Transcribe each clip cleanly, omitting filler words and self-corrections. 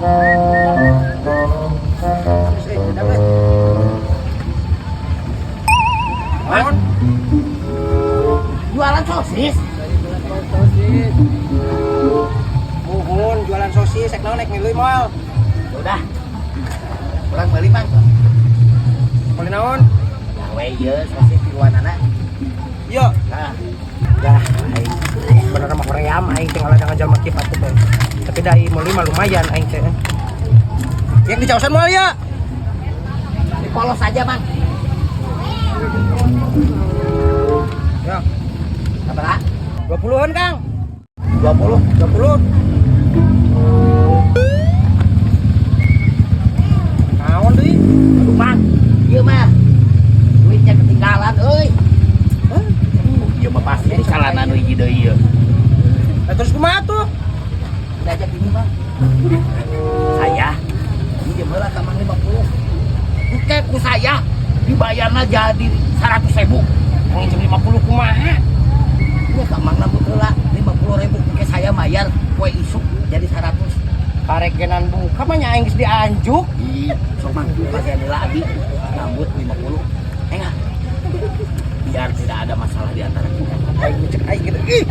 Habis euy, udah euy. Naon? Jualan sosis. Sosis. Muhun jualan sosis, rek naon rek milu moal. Ya udah. Kurang beli, Mang. Meuli naon? Ya we ieu sosis tiluanana. Yo. Nah, Dah, aing. Bener mah hoream aing teh ngaladang jalma kieu atuh teh. Tapi da ieu meuli mah lumayan aing teh. Yang dicaosan moal ya? Dipolos aja, Mang. Ya. Sabaraha? 20-an, Kang. 20. 20. Naon deui? Aduh, Mang. Ieu mah duitnya ketinggalan euy. Hah? Ieu mah pasti di calana nu hiji deui ieu. Nah, terus kumaha tuh? Udah aja gini, Bang. Saya ini heula ka Mang 50. Engke ku saya dibayarna jadi 100.000. Nginjem 50 kumaha? Iya ka Mang nambut heula 50.000 engke saya bayar poe isuk jadi 100. Karek genan buka mah nya aing geus dianjuk. Ih, sok Mang, bagian heula abi nambut 50. Enggak. Biar tidak ada masalah di antara kita. Aing cek aing gitu. Ih.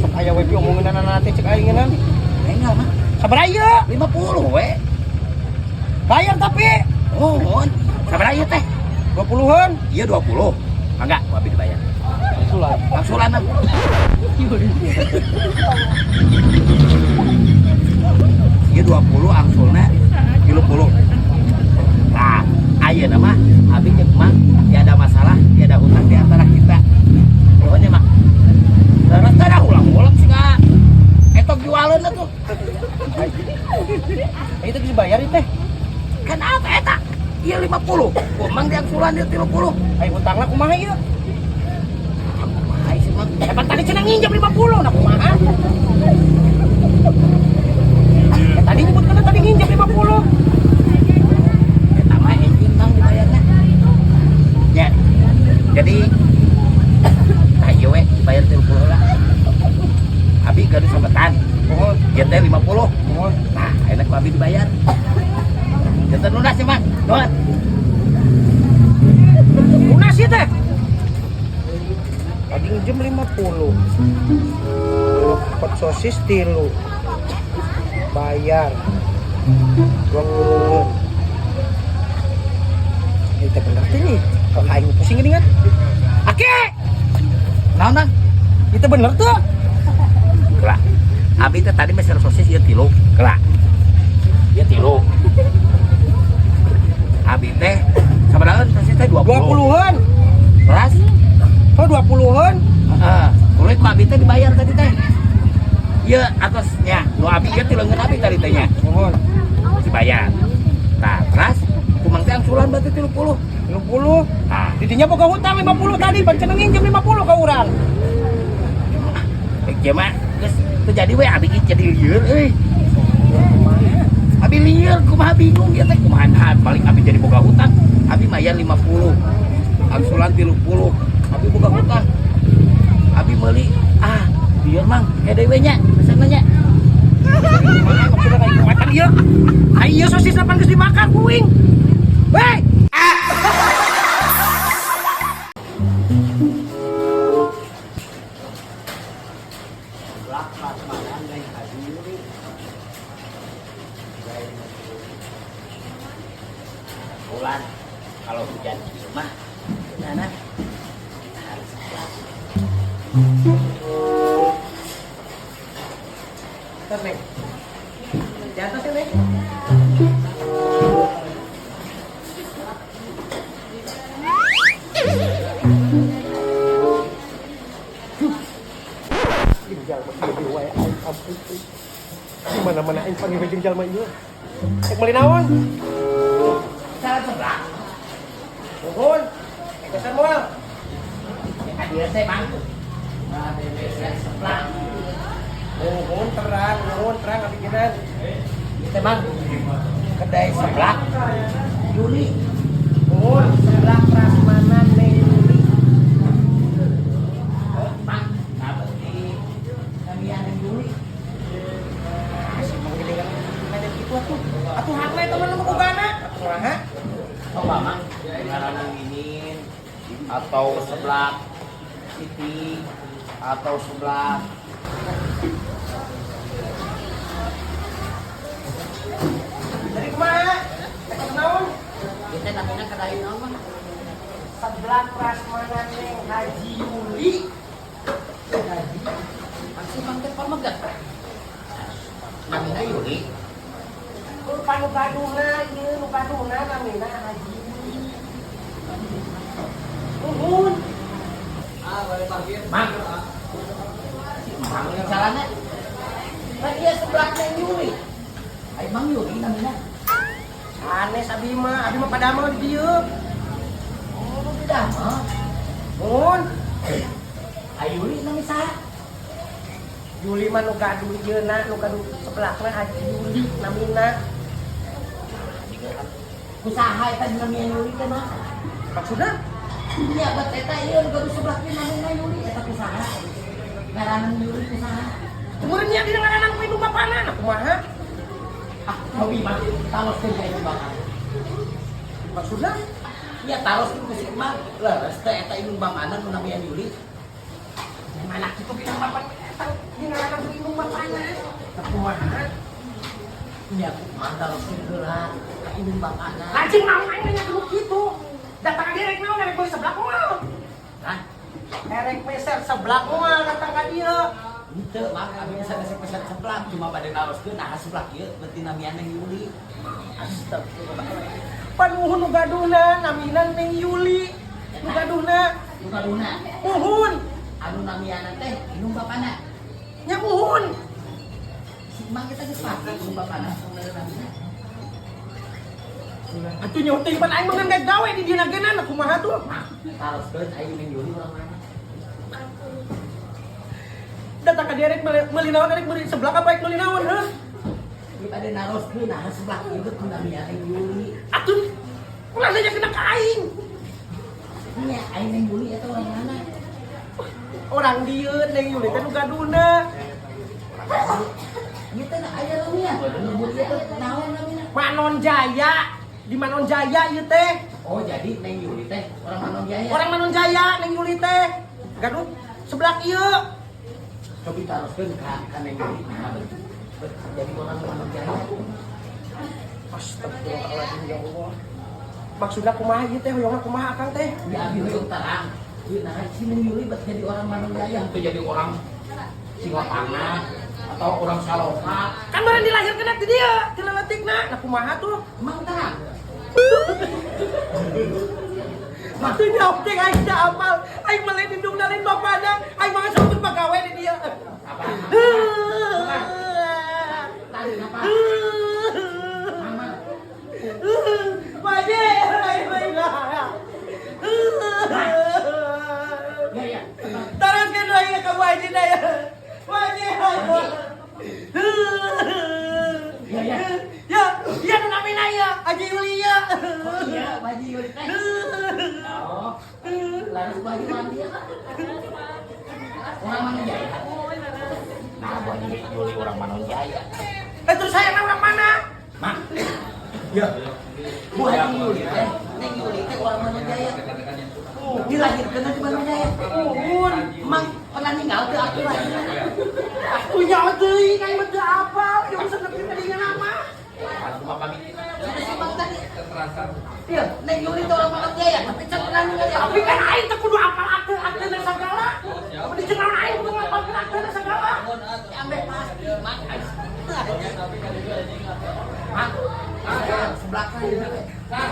Sok aya we omongeunana teh cek aing ngeunaan. Enggak, Mang. Sabaraha ieu? 50 we. Bayar tapi Mohon. Sabaraha ieu teh? 20-an. Iya 20. Mangga, ku abi dibayar. Sulah. Angsulan, Mang. Iya 20 angsulna 30. Nah, ayeuna mah abi jeung Mang tiada masalah, tiada hutang di antara kita. Nuhun ya, Mang. Terus teh ulang-ulang sih ka. Etok jualeun tuh. Itu geus dibayar ieu teh. Kan apa eta? Iya 50. Ku Mang diangsulan ieu 30. Ai hutangna kumaha ieu? Kumaha sih, Mang? Pan tadi cenah nginjem 50, nah kumaha? Tadi nyebutkeun tadi nginjem 50. Eta mah enjing Mang dibayarna. Ya. Jadi tah ieu we dibayar 30 lah. Abi gaduh sabetan. Mohon, Ieu teh 50. mohon. Nah, enak ku abi dibayar. Janten lunas ya, Mang. Nuhun. Lunas ieu teh. Tadi nginjem 50. Pot sosis tilu. Bayar 20. Ini teh bener tuh nih. Kalau aing pusing gini kan. Ake, Naon, Mang? itu bener tuh. Kelak. Abi teh tadi meser sosis ieu tilu. Kelak. Ieu tilu. Abi teh sabaraha sosis teh 20. 20-an. Beras? Oh, 20-an. Heeh. Kulit ku abi teh dibayar tadi teh. Ieu atasnya, nu abi ieu tileungeun abi tadi teh nya. Mohon. Dibayar. Nah, terus ku Mang teh angsulan berarti 30. 30. Nah, Didinya boga hutang 50 tadi, pan cenah nginjem 50 ka urang. Rek mah geus teu jadi we abi ge jadi lieur euy. Abi lieur kumaha bingung ieu teh kumaha nah, balik abi jadi boga hutang. Abi mayar 50. Angsulan 30. Abi boga hutang. Abi meuli ah lieur Mang hede we nya pesanna nya. Kumaha maksudna kayak kumaha ieu? Ai ieu sosis pan geus dimakan ku uing. Weh! Bulan kalau hujan di rumah gimana? Kita harus seblak. Atas, Neng. Di atas ya, Neng. Jalma ieu wae aing ampun euy. Di mana-mana aing panggil jeung jalma ieu. Rek meuli naon? Salah seblak. Nuhun. Rek pesan moal. Ya dia teh Mang. Nah, seblak. Nuhun terang, nuhun terang ngabikinan. Ieu teh Mang. Kedai seblak. Yuli. Nuhun seblak prasmanan Neng Yuli. Oh, Mang, dapat di kamian Yuli. Si Mang gini kan. Atuh atuh hakna eta mah nu bogana. Kumaha? Coba, Mang, ngaranna Minin atau seblak Siti atau seblak. Jadi kumaha? Rek naon? Kita namanya kedai naon, Mang? Seblak prasmanan Neng Haji Yuli. Haji. Masih Mang teh pamegat. Namina Yuli. Lupa nu gaduhna ieu, nu gaduhna namina Haji Yuli. Nuhun. Mang. Mang yang salahnya. Kan dia seblak Neng Yuli. Ai Mang Yuli namina. Sanes abi mah padamel di dieu. Oh, beda mah. Nuhun. Ai Yuli nami saha? Yuli mah nu gaduh ieu na, nu gaduh seblakna Haji Yuli namina. Kusaha eta namina Yuli teh, Mang? Maksudna? Iya, bet eta ieu nu gaduh seblak teh namina Yuli eta kusaha? Ngaranna Yuli kusaha? Meureun nya dina ngaranna ku indung bapana, nah kumaha? Ah, hobi mah taroskeun ka indung bapana. Maksudna? Iya, taroskeun ku si Mang. Leres teh eta indung bapana nu namina Yuli. Mana kitu dina bapana eta dina ngaranna ku indung bapana. Nah kumaha? Nya kumaha taroskeun heula ka indung bapana. Lajeng naon aing nanya dulu kitu. Datang ka dieu rek naon, erek meuli seblak moal? Hah? Erek meser seblak moal datang ka dieu? Henteu, Mang, abi geus pesan seblak, cuma bade naroskeun naha seblak ieu beuti namian Neng Yuli. Astagfirullah. Panuhun nu gaduhna namina Neng Yuli. Nu gaduhna. Nu gaduhna. Muhun. Anu namiana teh indung bapana. Nya muhun. Si Mang kita geus pasti indung bapana namina. Atuh nyaho teuing pan aing mah ngan gawe di dieu geuna, kumaha tuh? Taroskeun aing Neng Yuli urang mana? Datang ka dieu rek meuli naon, rek meuli seblak apa rek meuli naon, heuh? Ieu bade naroskeun naha seblak ieu beuti namian Neng Yuli. Atuh ulah nanya kena ka aing. Nya aing Neng Yuli eta urang mana? Orang dieu Neng Yuli teh nu gaduhna. Ieu teh aya namina. Nyebut ieu teh naon namina? Manon Jaya. Di Manon Jaya ieu teh. Oh, jadi Neng Yuli teh orang Manon Jaya. Orang Manon Jaya Neng Yuli teh. Gaduh seblak ieu. Cobi taroskeun ka Neng Yuli naha jadi orang Manon Jaya. Astagfirullahaladzim, ya Allah. Maksudna kumaha ieu teh, hoyongna kumaha akang teh? Ya abi hoyong terang. Ieu naha si Neng Yuli bet jadi orang Manon Jaya henteu jadi orang Singaparna atau orang Saloka. Kan barang dilahirkeun di dieu, ti leutikna. Nah kumaha tuh? Emang terang. Maksudnya nyaho teh aing teu apal. Aing mah lain indungna lain bapana. Aing mah geus pagawe di dieu. Apa? Tadi apa? Mama. Waje, lain lain lah. Ya ya. Teruskeun lagi ka Waje na ya. Waje. Ya ya. Ya, ya nu namina ya, Haji Yuli ya. Oh iya, Haji Yuli teh. Oh. Laras Bu Haji mandi ya. Orang Manon Jaya. Nah, Bu Haji Yuli orang Manon Jaya. Eh terus saya orang mana? Mak. Ya. Bu Haji Yuli teh, Neng Yuli teh orang Manon Jaya. Dilahirkeun di Manon Jaya. Muhun. Emang pernah ninggal teu aku lahirna? Aku nyaho teuing aing mah teu apal, jeung senep tadi nama. Sudah si Mang tadi. Iya, Neng Yuli teh orang Manon Jaya, tapi can pernah ninggal ya. Tapi kan aing teh kudu apal akte-akte sagala. Apa dicenang aing kudu ngapalkeun akte sagala. Ambek pasti, Mang. Mang, sebelah kan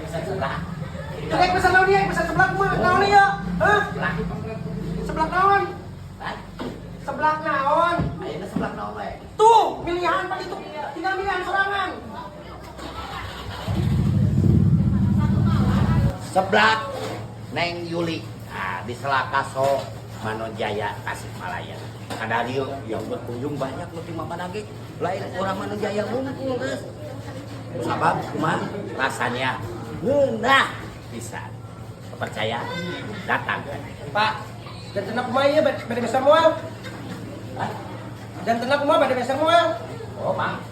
bisa sebelah. Kayak pesan naon ieu, pesan seblak mah naon ieu? Hah? Sebelah. Seblak naon? Hah? Seblak naon? Ayeuna seblak naon we? Tuh, pilihan pan itu tinggal pilihan sorangan. Seblak Neng Yuli. Nah, di Selakaso, Manonjaya, Tasikmalaya. Ada dieu yang berkunjung banyak nu ti mana ge. Lain orang Manonjaya wungkul geus. Sabab kumaha rasanya ngeunah pisan. Percaya datang. Pak, dan tenang kumaha ieu bade meser moal? Hah? Dan tenang kumaha bade meser moal? Oh, Mang.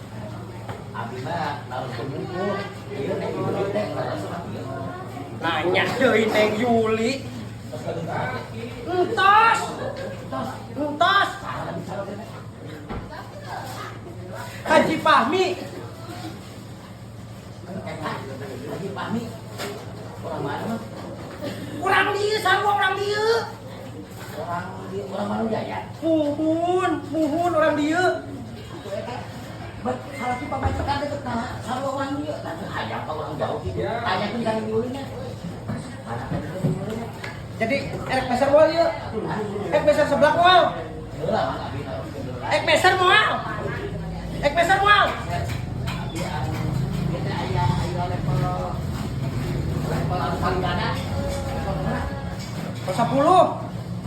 Abi mah naroskeun buku. Ieu Neng Yuli teh leres mah ieu. Nanya deui Neng Yuli. Entos. Entos. Haji Fahmi. Eta Haji Fahmi. Orang mana mah? Urang dieu, sarua urang dieu. Orang di orang mana jaya? Muhun, muhun urang dieu. Bet salah si pamajikan deket nah, sarua orang dieu. Nah, teu hayang ka urang jauh gitu. Tanyakeun ka Neng Yuli nya. Mana ka Neng Yuli nya? Jadi erek meser moal ieu. Erek meser seblak moal. Heula mah abi naroskeun heula. Ek meser moal. Ek meser moal. Abi anu ieu teh aya aya level level anu paling gada. Level mana? 10.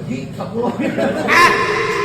Jadi 10. Ah!